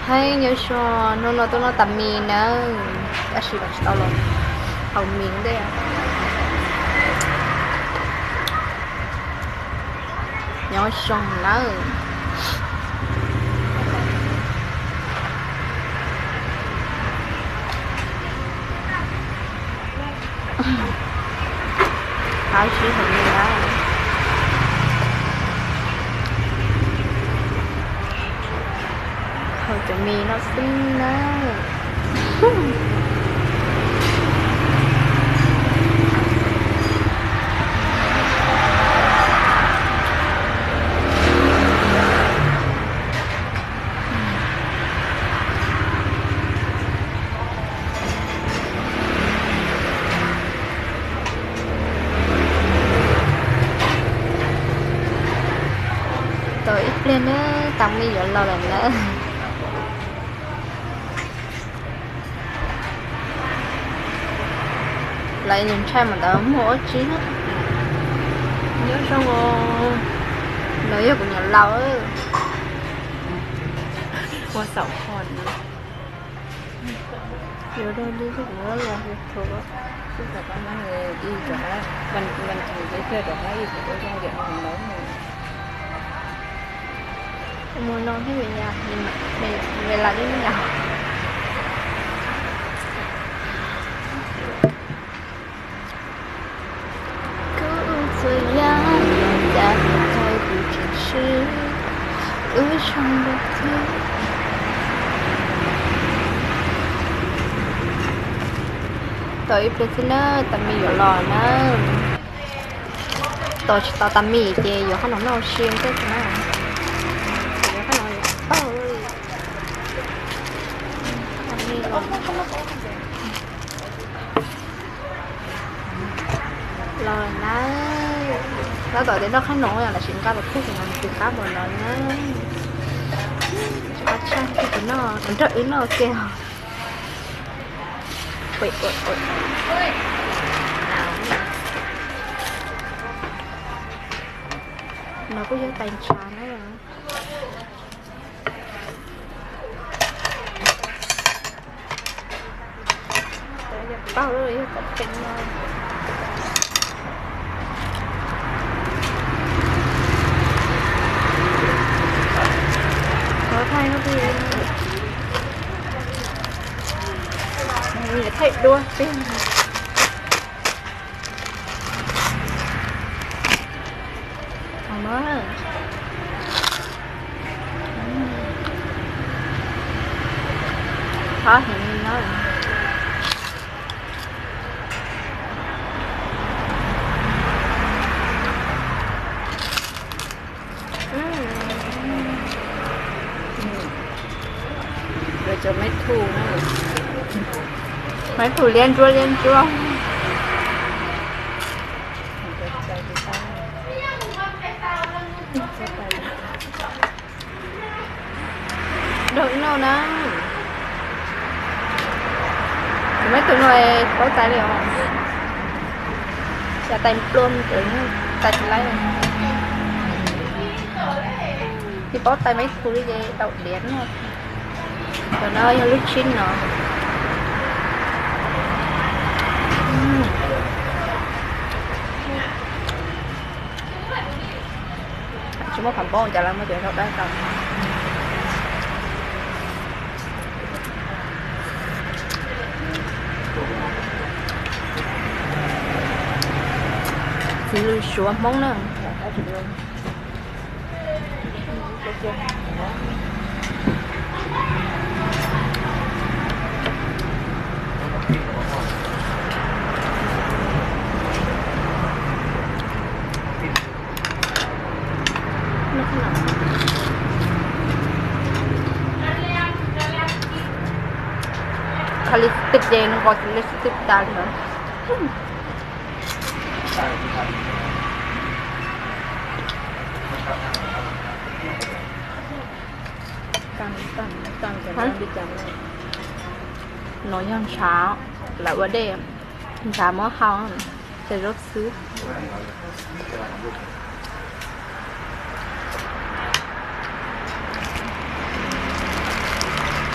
Hais nyob zoo, hnub no tuaj noj tas mis nawb, tab sis los tsis tau los haus mis ntej. Nyob zoo nawb. Qab zib heev li na. Haus cov mis no xwb na. Tos ib pliag nawb, tas mis yuav los lawm nawb. Lawv nyuam ntshai mas ntawd muaj ua tsi na. Nyob zoo os, lawv yog kuv niam laus. Ua xaum kho na. Yuav dag li kuv los YouTube, xub xav pab nab, ib rov qab, vaj ntxwv teb chaws rov qab ib rov ua zoo yam no lawm. Mus no thiab, ves las li me nyuam. Kuv txhua yam los cas kuv tseem sib ua zoo li thiab. Tos ib pliag xwb nawb, tas mis yuav los nawb. Tos tsis tau tas mis ces yuav qhob noom noj ua si xwb na. Yuav qhob noom yuav tau. Los na, tab tom tias noj qab no yog lam sis nqa los pub ces nws tus qab npaum no na. Tsis qab tshaj tus noj, nrog wb noj kiag. No kuj yog tais ntshav na. Pauj yog tom pheej no. Thov thaij no, thaij dua peb. Qab heev li na. Cov maib thu, maib thu liab ntsuab liab ntsuab. Nrog wb noj na. Tus maib thu no paub tais li os. Cas tais nplua tais tsis laib. Tsis paub tais maib thu li ces tau diav noj. Cov no yog lub tshib no. Tsis muaj qhov npaum cas lawv muaj cov zaub dawb tau. Txiv lws suav Hmoob na. Kha li twb ces nws nqos li twb tas li os. No yog ntshav, lawv ua dej, ntshav muab hau, ces zaub xwb.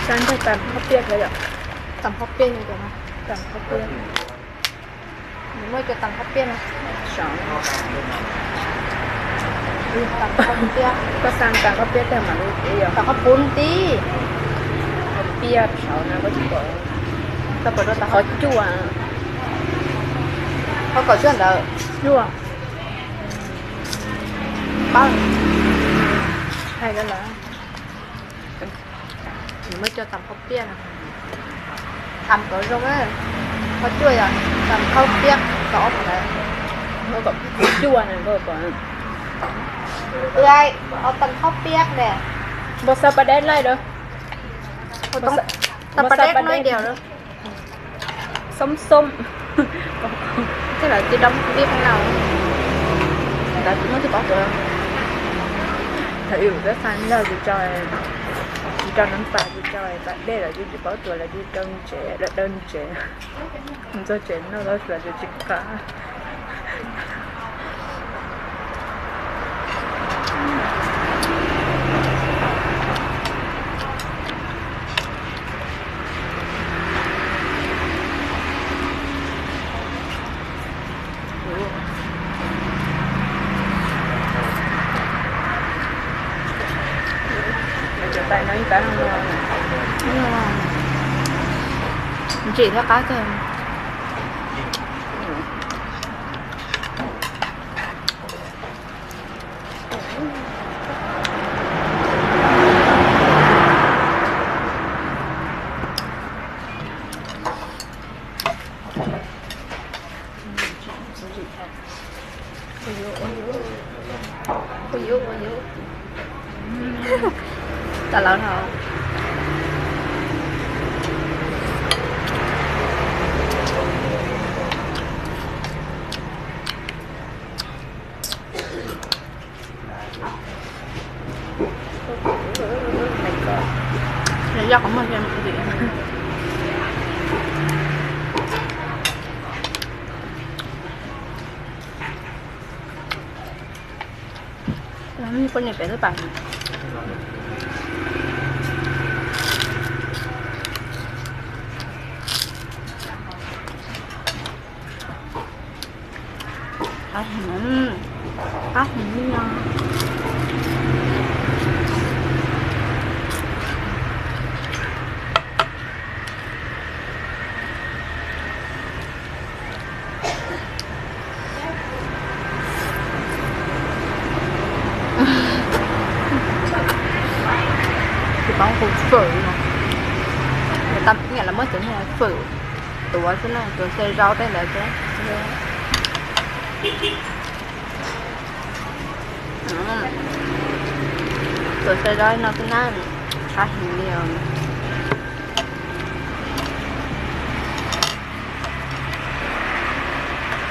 Xav nrog tas khob piab thiab yom? Tas khob piab, tas khob piab. Nws muaj cov tas khob piab no. Tas khob piab. Koj xav tas khob piab tag mam li, tas khob puv tib. Piab saud no koj tsis pom? Koj pom rau tas khob cuaj. Koj kom cuaj ntawd. Cuaj. Pab. Hais rau lawv. Nws muaj cov tas khob piab no. Tham kom zoo, khob cuaj yom, tas khob piab kom ob ntawd. Cuaj no koj pom. Ua, tas khob piab ne. Npau xav pas deb laij rau. Tas pas deb no ib diam. Xoob xoob. Tej lawv tsis dab vib qeej no. Ntawd tsis muaj tsis paub tuav. Thaum ub kuv twb xav nrog tsis tso, tsis tso nab pas, tsis tso pas dej lawm, tsis paub tuav lawm, tsis rau tsev, lawv daw tsev. Mus txog tsev noj tau suav tsis qab. Cov tais no ib tab no, ntsim thiab qab kawg. Ua yuv, ua yuv. Ua yuv, ua yuv. Tas lawv no. Yog qhov muag, poj niam pem lub pas. Qab heev, qab heev li no. Tsis paub hu fawm no. Tam ib yam lawv muab cov niag fawm tuav xwb na, tuav xyaw zaub tej ntawd xwb. Tuav xyaw zaub no xwb na, qab heev li os.